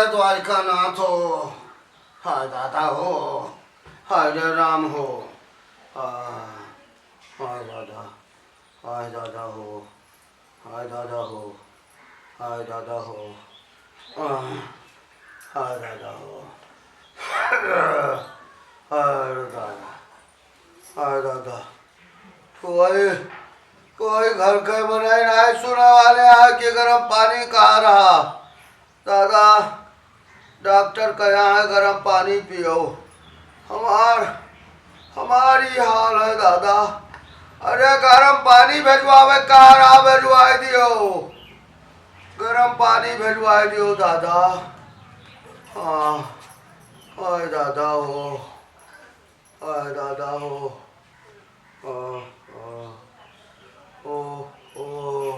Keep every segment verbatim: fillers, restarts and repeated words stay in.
द्वारिका नाथ हो, हाय दादा हो, हाय रे राम हो, आ, हाय दादा, हाय दादा हो, हाय दादा हो, हाय दादा हो, आ, हाय दादा हो, हाय दादा, हाय दादा। कोई, कोई घर के मनई नाहीं सुने वाले हैं कि गरम पानी कहाँ रहा। दादा, डॉक्टर कहा है गरम पानी पियो। हमार, हमार ई हाल है दादा। अरे गरम पानी भेजवावे कहाँ रहा, भेजवाए दियो। गरम पानी भेजवाए दियो दादा। हाँ, हाय दादा हो। आय दादा हो। आ, आ, ओ, ओ।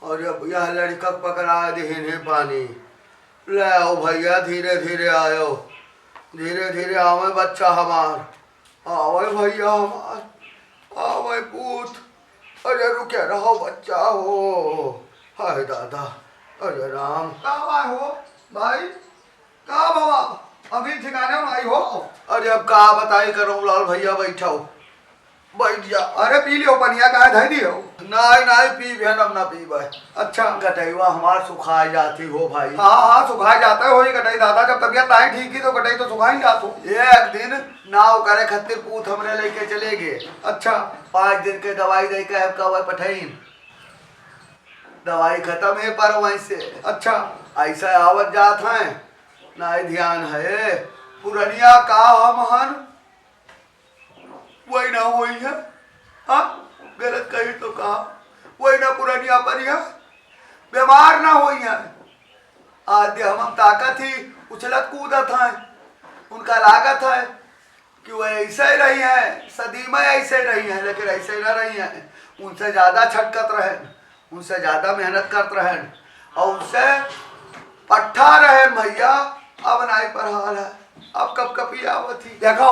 अरे अब यह लड़िका पकड़ा दिहिन है पानी। ले आओ भइया, धीरे धीरे आयो। धीरे धीरे आवे बच्चा हमार। आवे भइया हमार। आवे पूत। अरे रुके रहो बच्चा हो। हाय दादा। अरे राम। का बा हो भाई? का बाबा, अभी ठिकाने में आई हो? अरे अब का बताई करूँ लाल भइया, बैठो, बैठ जा। अरे पी लियो पनिया, काहे धई दियो? नाहीं, नाहीं पीबे, हम ना पीबे। अच्छा। गटइवा हमार सुखाई जाती हो भाई। हाँ, हाँ, सुखाई जाता है हो ये गटई दादा, जब तबियत नाहीं ठीक ही तो गटई तो सुखाई जात हो। एक दिन नाव करे खातिर पूत हमरे लेके चले गए। अच्छा। पाँच दिन के दवाई दे के हमका वह पठइन। दवाई खतम है पर वहीं से। अच्छा। ऐसा आवत जात हैं, नाहीं ध्यान है। पुरनिया का हम हन, वही ना होई है। हाँ, गलत कही तो का, वही ना पुरनिया पर है, बीमार ना होई है। आज हम, हम ताकत ही उछलत कूदत हैं, उनका लागत है कि वह ऐसे ही रही हैं, सदी में ऐसे ही रही हैं, लेकिन ऐसे ही ना रही हैं। उनसे ज्यादा छटकत रहन, उनसे ज्यादा मेहनत करत रहन और उनसे पट्ठा रहन भइया। अब नाई पर हाल है, अब कब कपी आवत ही। देखो,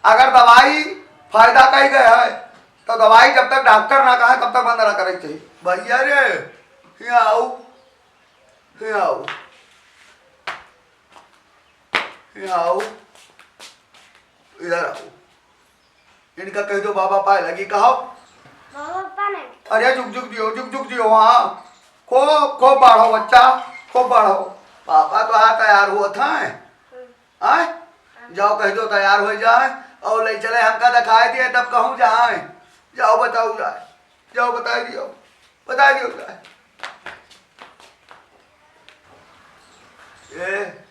अगर दवाई फायदा कही गए है तो दवाई जब तक डॉक्टर ना कहे तब तक बंद ना करे के चाहिए। भइया रे, यहाँ आओ, यहाँ आओ, यहाँ आओ, इधर आओ। इनका कह दो बाबा पाए लगी, कहो। बाबा पाए लगी। अरे जुग जुग जियो, जुग जुग जियो, हाँ। खूब, खूब बढ़ो बच्चा, खूब बढ़ो। पापा तो हाँ तैयार हुआ था। हम्म। आए? जाओ कह दो तैयार हो जाए और ले चले हमका दिखाई दिए तब कहूँ जाए। जाओ बताओ जाए, जाओ बताई दियो, बताई दियो जाए। ए,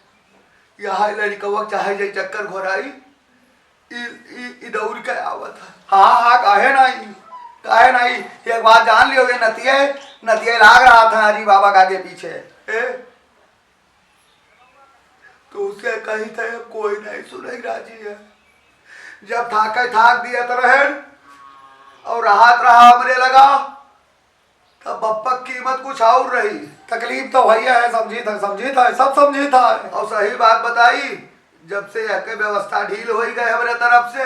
यहाँ लड़िकवा चाहे जे चक्कर घोराई, ई, ई, ई दौड़ के आवत है। हाँ, हाँ, काहे नाहीं, काहे नाहीं? एक बात जान लियो, ये नतिये, नतिये लाग रहा था हरी बाबा का आगे पीछे। ए, तो उसे कही थे, कोई नहीं सुने राजी है। जब थाके थाक दिया तो रहन और राहत रहा हमरे लगा, तब बप्पा की कीमत कुछ और रही। तकलीफ तो भइया है, समझी था, समझी था, सब समझी था। और सही बात बताई, जब से यह के व्यवस्था ढील होई गए हमरे तरफ से,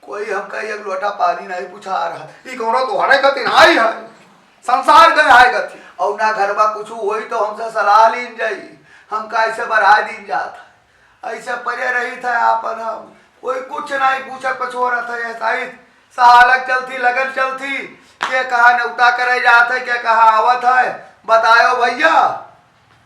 कोई हमका एक लोटा पानी नहीं पुछार है। ई कौनो तोहरे खातिर आई है, संसार गए है गति। और ना घर में कुछ होई तो हमसे सलाह लीन जाई, हमका ऐसे बढ़ा दीन जात है। ऐसे परे रही था आपन हम, कोई कुछ नहीं पूछत पछोरत है। ऐसा ही सहालक चलती, लगन चलती, के कहा नेवता करे जात है, के कहा आवत है, बतायो भइया।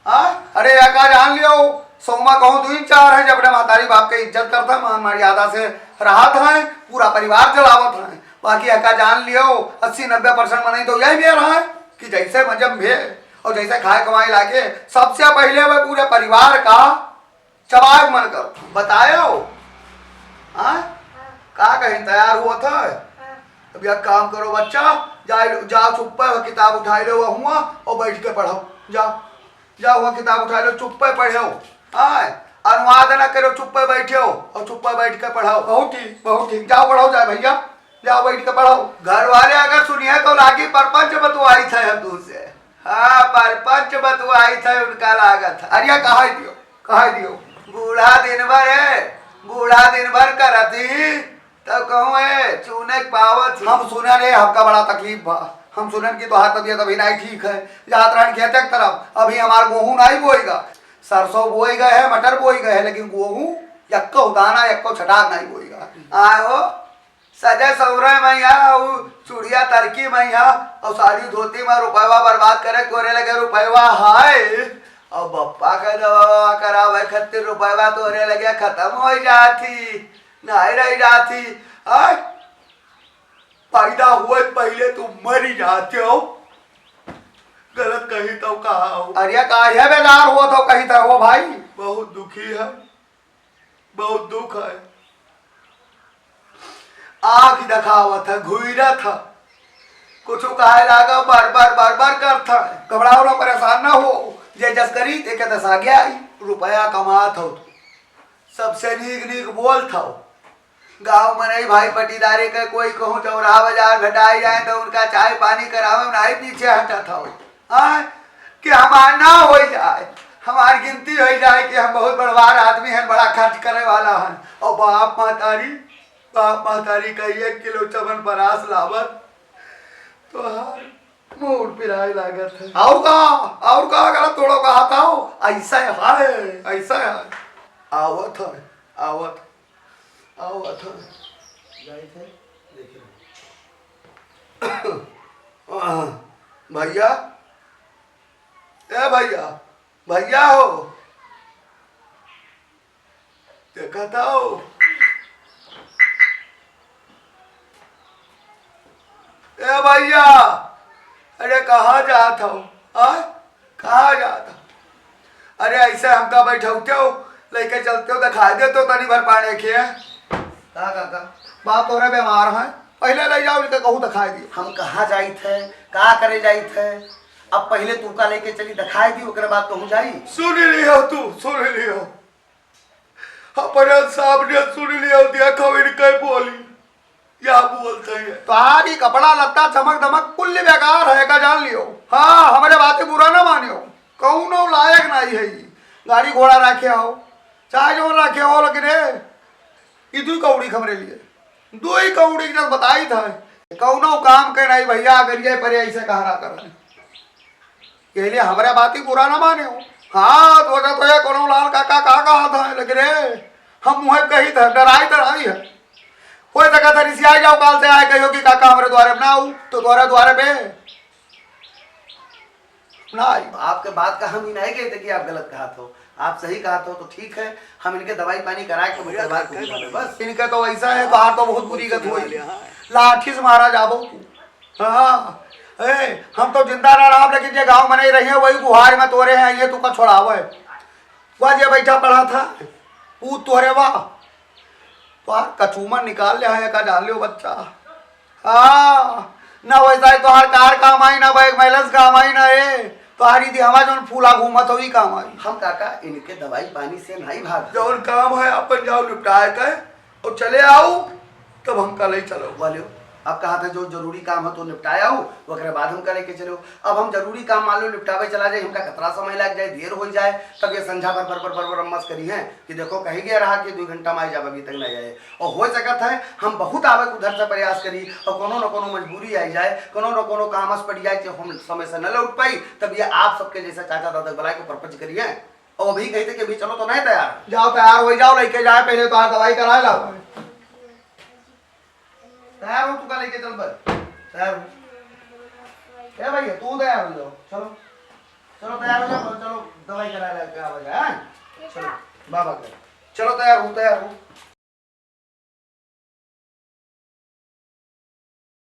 हाँ? अरे, एका जान लियो, सोमा कहूँ दुई चार है, जब अपने महतारी बाप के इज्जत करत है, मान मर्यादा से रहत है, पूरा परिवार चलावत है। बाकी एका जान लियो, अस्सी नब्बे percent मनई तो यही में रहा है कि जैसे मजम भे और जैसे खाए कमाए लागे, सबसे पहले वह पूरे परिवार का चबाए मन कर बतायो। हाँ? का कहीं तैयार हुआ था? हाँ। अब एक काम करो बच्चा, जा, जाओ चुप्पे वह किताब उठाई लो हुआ और बैठ के पढ़ो। जाओ, जाओ वह किताब उठाई लो, चुप्पे पढ़ो। हाँ, अनुवाद ना करो, चुप्पे बैठो और चुप्पे बैठ के पढ़ो। बहुत ठीक, बहुत ठीक। जाओ पढ़ो जाए भइया, जाओ बैठ के पढ़ो। घर वाले अगर सुनिए तो लागी परपंच बतवाई थे हम तुझसे। हाँ, परपंच बतवाई थे उनका लागत है। अरे कहा दियो, कहा दियो। बूढ़ा दिन भर है, बूढ़ा दिन भर करत ही, तब कहूँ है, चूने के पावत ही। हम सुनन है, हमका बड़ा तकलीफ बा। हम सुनन कि तोहार तबियत अभी नाहीं ठीक है। जात रहन खेते के तरफ, अभी हमार गेहूँ नाहीं बोएगा। सरसों बोई गए है, मटर बोई गए है, लेकिन गोहूँ यक्को दाना, यक्को छटाक नहीं बोई गए। आए हो, सजे सौरे मइहाँ, अउ चुड़िया तरकी मइहाँ, अउ साड़ी धोती मा रुपयवा बर्बाद करे, तोरे लगे रुपयवा है, अउ बप्पा के दवा करावे खातिर रुपयवा तोरे लगे खतम होइ जात ही, नाहीं रहि जात ही। आय, पैदा हुए पहिले तू मरि जाते हो। गलत कही तो कहा हो। अरे काहे बेजार होत हो कही तो हो भाई? बहुत दुखी है, बहुत दुख है। आँख देखावत है, घुइरत है, कुछ कहे लागा, बर बर बर बर करत है। घबराओ ना, परेशान ना हो, जे जस करी तेके दस आगे आई। रुपया कमात हो तू, सबसे नीक नीक बोलत हो। गाँव मनई भाई पटीदारे के कोई कहूँ चौराहा बाजार भेटाई जाए तो उनका चाय पानी करावे में नाहीं पीछे हटत हो। हाँ, कि हमार ना होइ जाए, हमार गिनती होइ जाए कि हम बहुत बड़वार आदमी हैं, बड़ा खर्च करे वाला हैं। अउ बाप महतारी, बाप महतारी का एक किलो चमन परास लावत तोहार मूड़ पिराए लागत है। और का, और का गलत थोड़ो कहा था हो? ऐसा है, ऐसा है। आवत है, आवत, आवत है। जाइत है, देखे। भैया, ए भैया, भैया हो, देखा था हो। ए भैया, अरे कहाँ जात हो? हाँ? कहाँ जात हो? अरे ऐसे हमका बैठौते हो, लेके चलते हो, दिखाई देते हो तनी भर पाने के। का काका? बाप तोरे बीमार हैं, पहिले ले जाओ इनके कहूँ दिखाई दियो। हम कहाँ जाइत है, का करे जाइत है? अब पहिले तू का लेके चली, दिखाई दी, ओकरे बाद कहूँ जाई। सुन लियो तू, सुन लियो। अपने सामने सुन लियो, देखो इनके बोली, या बोलते हैं। तोहारी कपड़ा लत्ता चमक दमक कुल बेकार है, का जान लियो। हाँ, हमरे बातें बुरा ना मानियो, कौनो लायक नहीं है ई। गाड़ी घोड़ा रखे हो, चाहे जो रखे हो, लेकिन ए, ई दुई कौड़ी हमरे लिए, दुई कौड़ी के जब बताई था, कौनो काम के नहीं भैया, अगर ये परे ऐसे कहरा कर। यही लिए हमरे बाती बुरा ना माने हो। हाँ, तो वजह तो ये कोनो लाल काका का कहा था, लेकिन ए, हम मुँहे कही था, डराई डराई है। हो सका था रिसियाई जाओ, काल से आए कहियो कि काका हमरे द्वारे पे ना आऊ, तो तोरे द्वारे पे ना आई। आपके बात का हम ही नहीं कहते कि आप गलत कहा थो, आप सही कहा थो, तो ठीक है, हम इनके दवाई पानी कराए के ओकरे बाद कुछ करबे, बस। इनके तो वैसा है, बाहर तो बहुत बुरी गत हुई, लाठी से मारा जाबो तू। हाँ, ए, हम तो जिंदा ना रहब, लेकिन जे गाँव में नहीं रही है, वही गुहार में तोरे हैं, ये तू का छोड़ावे। वह जे बैठा पड़ा था, ऊ तोरे बा। तोहार कचूमन निकाल ले है, का जान लियो बच्चा। हाँ, ना वैसा ही तोहार कार काम आई, ना बैंक बैलेंस काम आई, ना ए, तोहारी दिहवा जौन फूला घूमत हो, ई काम आई। हम काका इनके दवाई पानी से नहीं भाग। जौन काम है अपन जाओ निपटाए के और चले आओ, तब हम कल ही चलो। वालियो, अब कहा था जो जरूरी काम है तो निपटाए आओ, ओकरे बाद हम करे के चलो। अब हम जरूरी काम मान लो निपटावे चला जाए, हमका कतरा समय लग जाए, देर हो जाए, तब ये संझा भर भर भर भर भर अम्मस करी हैं कि देखो कही गया रहा कि दो घंटा में आई जाब, अभी तक नहीं आए। और हो सकत है हम बहुत आवे के उधर से प्रयास करी और कोनो न कोनो मजबूरी आई जाए, कोनो न कोनो काम अस पड़ जाए कि हम समय से न लौट पाई, तब ये आप सबके जैसे चाचा दादा बुलाए के परपंच करी हैं। और अभी कहते कि अभी चलो तो नहीं तैयार। जाओ तैयार हो जाओ, लेके जाए पहले तो दवाई कराए लाओ। तैयार हो, तू का लेके चल बस। तैयार हो। ए भैया, तू तैयार हो जाओ। चलो, चलो तैयार हो जाओ, चलो दवाई करा ले, क्या हो जाए, हाँ? चलो, बाबा के। चलो तैयार हो, तैयार हो।